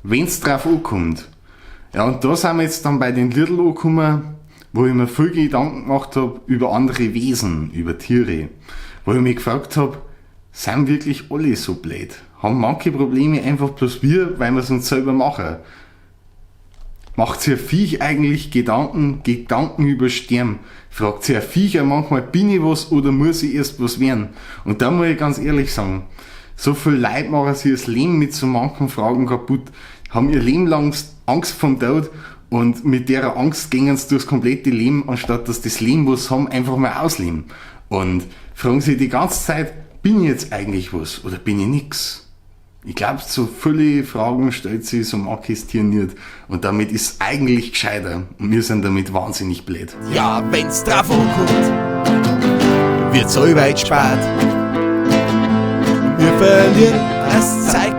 Wenn's drauf ankommt. Ja, und da sind wir jetzt dann bei den Liedl angekommen, wo ich mir viel Gedanken gemacht hab über andere Wesen, über Tiere. Wo ich mich gefragt hab, sind wirklich alle so blöd? Haben manche Probleme einfach bloß wir, weil wir's uns selber machen? Macht sich ein Viech eigentlich Gedanken über Sterben? Fragt sich ein Viech auch manchmal, bin ich was oder muss ich erst was werden? Und da muss ich ganz ehrlich sagen, so viel Leute machen sich das Leben mit so manchen Fragen kaputt, haben ihr Leben lang Angst vom Tod und mit der Angst gehen sie durchs komplette Leben, anstatt dass das Leben, was sie haben, einfach mal ausleben. Und fragen sich die ganze Zeit, bin ich jetzt eigentlich was oder bin ich nix? Ich glaub, so viele Fragen stellt sich so manches Tier nicht. Und damit ist eigentlich gescheiter. Und wir sind damit wahnsinnig blöd. Ja, wenn's drauf ankommt, wird's allweil spät. Wir verlieren das Zeug